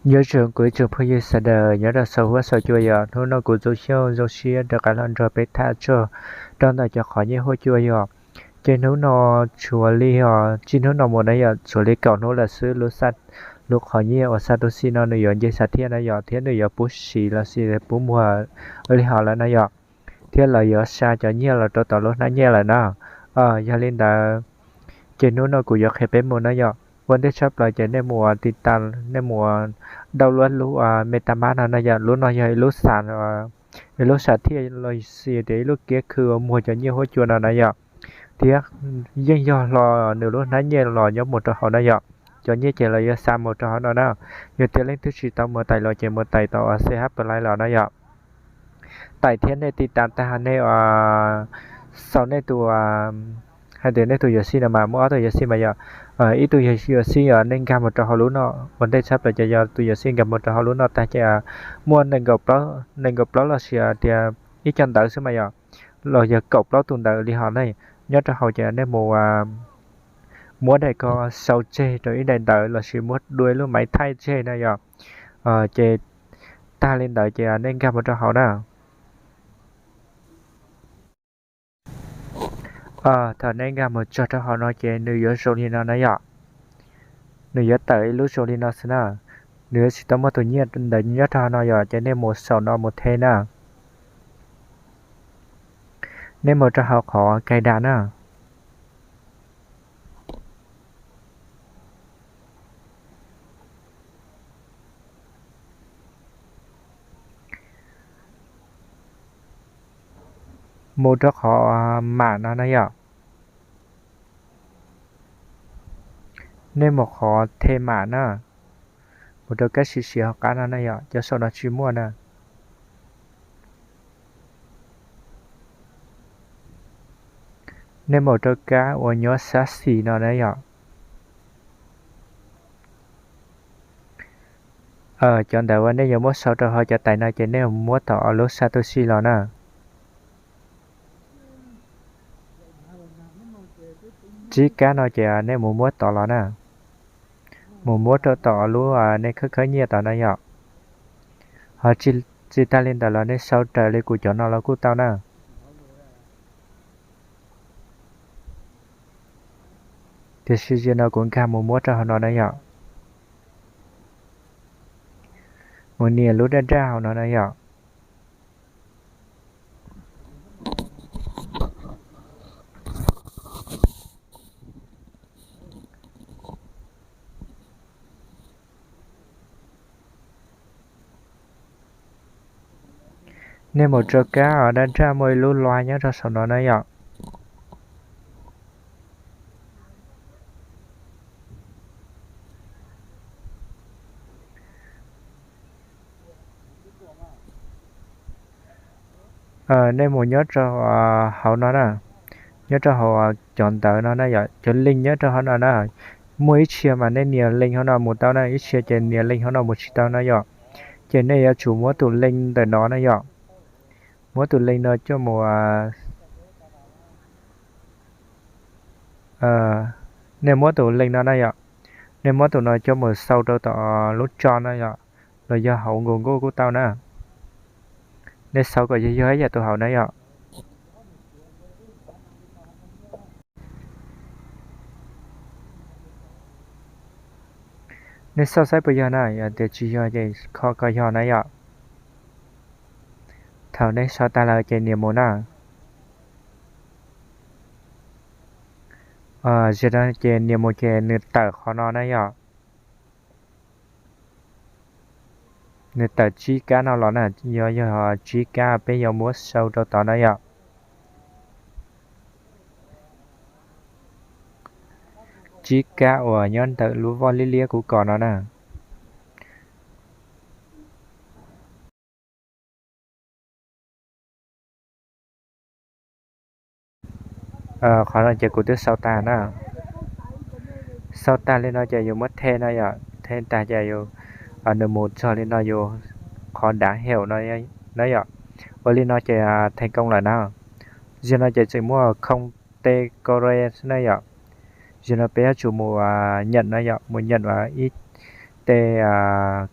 Nyob zoo kuv ib tsoom phooj ywg sawv daws nyob rau saum huab saum cua yom, hnub no kuv Ntxoov Xyooj zoo siab rov qab los nrog peb tham txog rau ntawm cov qhov nyiaj huab cua yom. Ces hnub no tshuav li os, txij hnub no mus na yom, tshuav li kaum hnub lawm xwb lub, lub qhov nyiaj uas Satoshi no nws yuav nce xav thiaj na yom, thiab nws yuav pub siv los sis pub muag li hov lawm na yom, thiab lawv yuav xa cov nyiaj los rau tom lub hnab nyiaj lawm na. Yog li ntawd ces hnub no kuv yuav qhia peb mus na yom. Ua ntej tshaj plaws ces nej mus tiv tas, nej mus download lub MetaMask no na yom. Lub no yog ib lub xav, ib lub xav thiaj los sis tias ib lub kiab khw uas muag cov nyiaj huab cua no na yom. Thiab yeej yog hlo nws lub hnab nyiaj los nyob mus rau hauv na yom. Cov nyiaj ces los yuav xa mus rau hauv no na. Yog tias leej twg tsis tau mus tais los ces mus tais tau C H Play los na yom. Tais thiab nej tiv tas tag nej xaus nej tus, hais tias nej tus yuam sij no mas muaj ob tug yuam sij mas yom. Ib tug yuam sij yog nej nkag mus rau hauv lub no, ua ntej tshaj plaws ces yog tus yuam sij nkag mus rau hauv lub no tag ces muaj nees nkaum plaub los sis tias ib co ntawv xwb mas yom, los yog kaum plaub tus ntawv li hov ne, nyob rau hauv ces nej mus muab daim ko sau tseg rau ib daim ntawv los sis muab dua ib lub maiv thaij tseg na yom. Ces tag li ntawd ces nej nkag mus rau hauv na. Thaum nej nkag mus txog rau hauv no ces nws yuav zoo li no na yom. Nws yuav tawm ib lub zoo li no xwb na. Nws yuav tsis tau muaj tus nyiaj ntawd nyob rau hauv no yom, ces nej mus saum no mus the na. Nej mus rau hauv qhov kais das na. Mus rau qhov mam no na yom. Nej mus qhov the mam na, mus rau kab siav siav hauv qab no na yom, cov saum no tsis muaj na. Nej mus rau kab uas nyob sab xis no na yom. Cov ntawv uas nej yuav muab sau rau hauv cov tais no ces nej muab tom lub Satoshi los na. Tsib kab no ces nej mus muab tod los na. Mus muab rau tom lub nej khawb khawb nyiaj tod na yom. Ho tsis tas li ntawd los nej sau raws li kuv cov no los kuj tau na. Tiam sis zaum no kuv nkag mus muab rau hauv no na yom. Mus nias lub daj daj hauv no na yom. Nej mus rau kab daj daj muaj ib lub loa nyob rau saum no na yom. Nej mus nyob rau hauv no na, nyob rau hauv cov ntawv no na yom, cov link nyob rau hauv no na. Muaj ib txhia mas nej nias link hauv no mus tau na, ib txhia ces nias link hauv no mus tsis tau na yom. Ces nej yuav tsum muab tus link ntawm no na yom. Muab tus link no coj mus, nej muab tus link no na yom. Nej muab tus no coj mus sau rau tom lub tso na yom, los yog hauv Google kuj tau na. Nej sau kom yog yog ib yam tus hauv na yom. Nej xauj saib puas yog na, yog tias tsis yog ces kho kom yog na yom. Thaum nej sau tag lawm ces nias mus na. Zaum no ces nias mus ces nws tawm qhov no na yom. Nws tawm tsib kab no los na, yuav yog tsib kab peb yuav muab sau rau tod na yom. Tsib kab uas nyob ntawm lub voj liab liab kuv kom no na. Qhov no ces kuv twb sau tag na. Sau tag li no ces yus muab the no yom, the tag ces yus, nws mus txog li no yus qhov dav hem no na yom. Ua li no ces thành công lawm na. Zaum no ces tseem muaj không tê kore na yom. Zaum no peb yuav tsum mus nhận no yom, mus nhận ib tej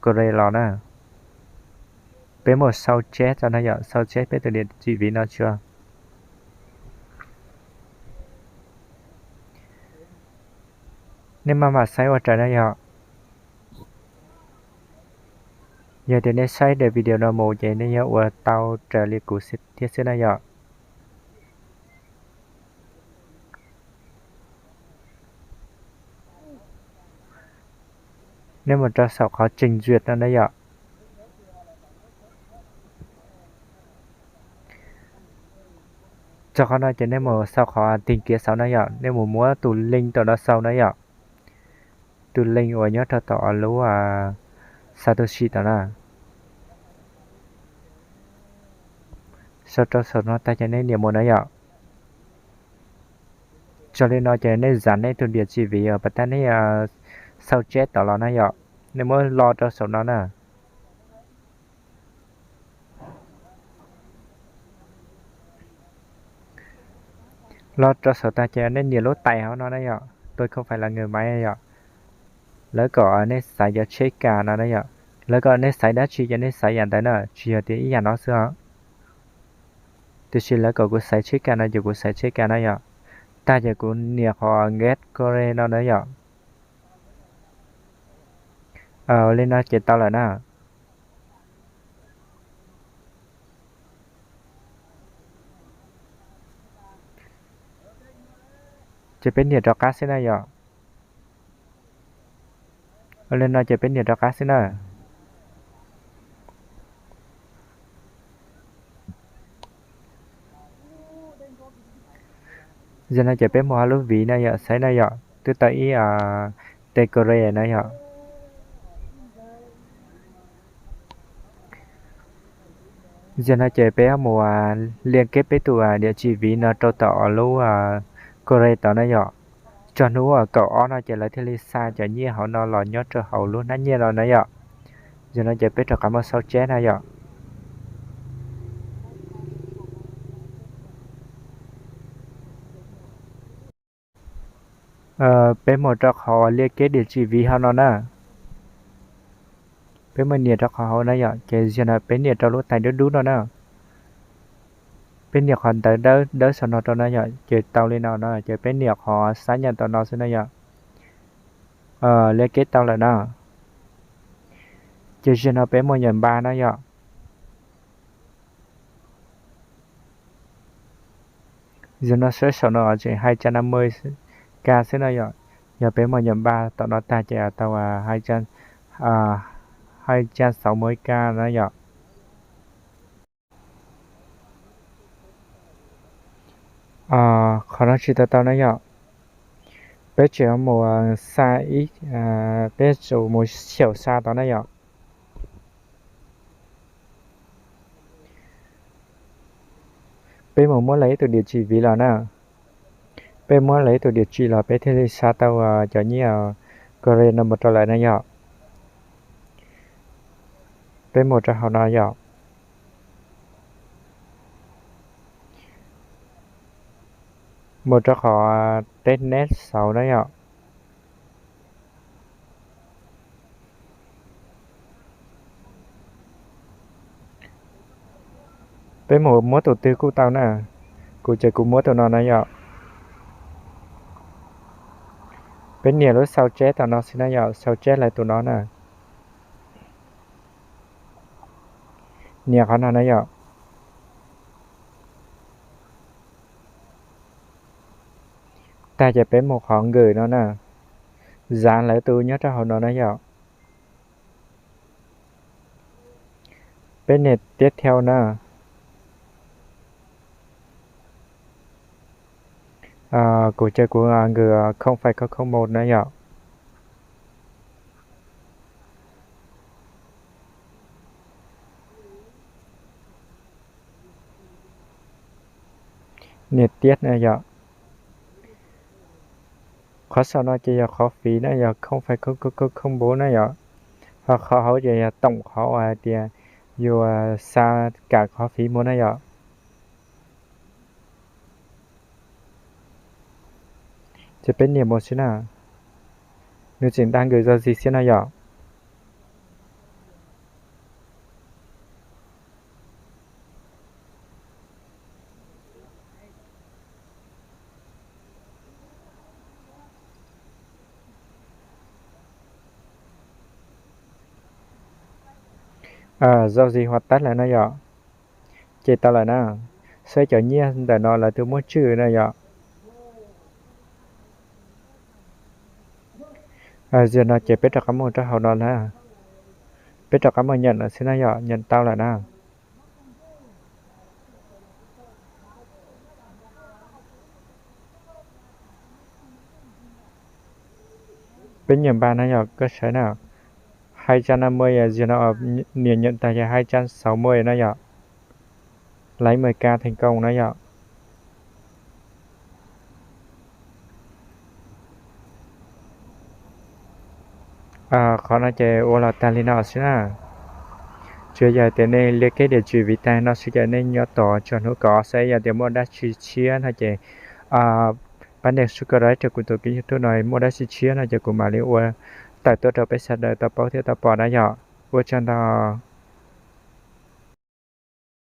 Kores los na. Peb mus sau tseb tso na yom, sau tseb peb tus diam tsim viv no tso. Nej maj mam saib ua raws na yom. Yog tias nej saib daim video no mus ces nej yuav ua tau raws li kuv thiab xwb na yom. Nej mus rau saum qhov tseem zuas no na yom. Txog qhov no ces nej mus sau qhov tìm kiếm saud na yom, nej mus muab tus link tom no sau na yom. Tus link uas nyob rau tom lub Satoshi tom na. Sau rau saum no tag ces nej nias mus na yom. Tso li no ces nej zav nej tus diam tsim viv uas pas tag nej sau tseb tom los na yom. Nej muab lo rau saum no na. Lo rau saum tag ces nej nias lub tais hauv no na yom, tôi không phải là người Máy yom. Lawv kom nej xaiv cov tsheb kas no na yom. Lawv kom nej xaiv dab tsi ces nej xaiv yam ntawd na, tsis yog tias ib yam no xwb os. Tiam sis lawv kom kuv xaiv tsheb kas no ces kuv xaiv tsheb kas na yom. Tag ces kuv nias qhov get Kores no na yom. Li no ces tau lawm na. Ces peb nias rov qab xwb na yom. Li no ces peb nias rov qab xwb na. Yog no ces peb mus hauv lub viv na yom, saib na yom, twb tau ib tes Kores na yom. Yog no ces peb mus lia keb peb tus diam tsim viv no rau tom lub Kores tod na yom. Txog hnub kaum ob no ces lawv thiaj li xa cov nyiaj hauv no los nyob rau hauv lub hnab nyiaj no na yom. Yog no ces peb rov qab mus sau tseb na yom. Peb mus rau qhov lia keb diam tsim viv hauv no na. Peb mus nias rau qhov hauv na yom, ces yog no peb nias rau lub tais dub dub no na. Peb nias qhov ntawv dawb dawb saum no rau na yom, ces tau li no na, ces peb nias qhov xab nyam tom no xwb na yom. Lia keb tau lawm na. Ces yog no peb mus nyam npa na yom. Yog no saib saum no tseem hai trăm năm mươi k xwb na yom. Yog peb mus nyam npa tom no tag ces tau hai trăm sáu mươi k na yom. Qhov no tsis tau tau na yom. Peb tseem mus xa ib, peb tsum mus xyaum xa tod na yom. Peb mus muab lawv ib tug diam tsim viv los na. Peb muab lawv ib tug diam tsim los peb thiaj li xa tau cov nyiaj Kores no mus rau lawv na yom. Peb mus rau hauv no yom. Mus rau qhov test net xauv na yom. Peb mus muab tus twg kuj tau na. Kuv ces kuv muab tus no na yom. Peb nias lub sau tseb tom no xwb na yom, sau tseb lawv tus no na. Nias qhov no na yom. Tag ces peb mus qhov nkws no na. Zav lawv tus nyob rau hauv no na yom. Peb nias tiếp theo na. Kuv ces kuv nkws không phẩy không không một na yom. Nias tiếp na yom. Qhov saum no ces yog qhov phí na, yog không phẩy không không không bốn na yom. Ho qhov hauv ces yog tổng qhov uas hais tias yus xa kam qhov phí mus na yom. Ces peb nias mus xwb na. Nws tseem dag nkws zog zis xwb na yom. Giao dịch hoàn tất lawm na yom. Ces tau lawm na. Saib cov nyiaj ntawm no lawv twb muab tswj na yom. Zaum no ces peb rov qab mus rau hauv no na. Peb rov qab mus nyeem lawm xwb na yom, nyeem tau lawm na. Peb nyeem npa na yom, koj saib na. Hai trăm năm mươi, zaum no niam nyeem tag yog hai trăm sáu mươi na yom. Lấy mười K thành công na yom. Qhov no ces ua los tag li no xwb na. Tsuas yog tias nej liab keb diam tsis viv tag no xwb ces nej nyob tos txog hnub kom saib yog tias muaj dab tsi tshiab no ces pab nias subscribe rau kuv tus kênh YouTube no, muaj dab tsi tshiab no ces kuv mam li ua tawm tuaj rau peb sawv daws tau paub thiab tau pom na yom. Ua tsaug ntau.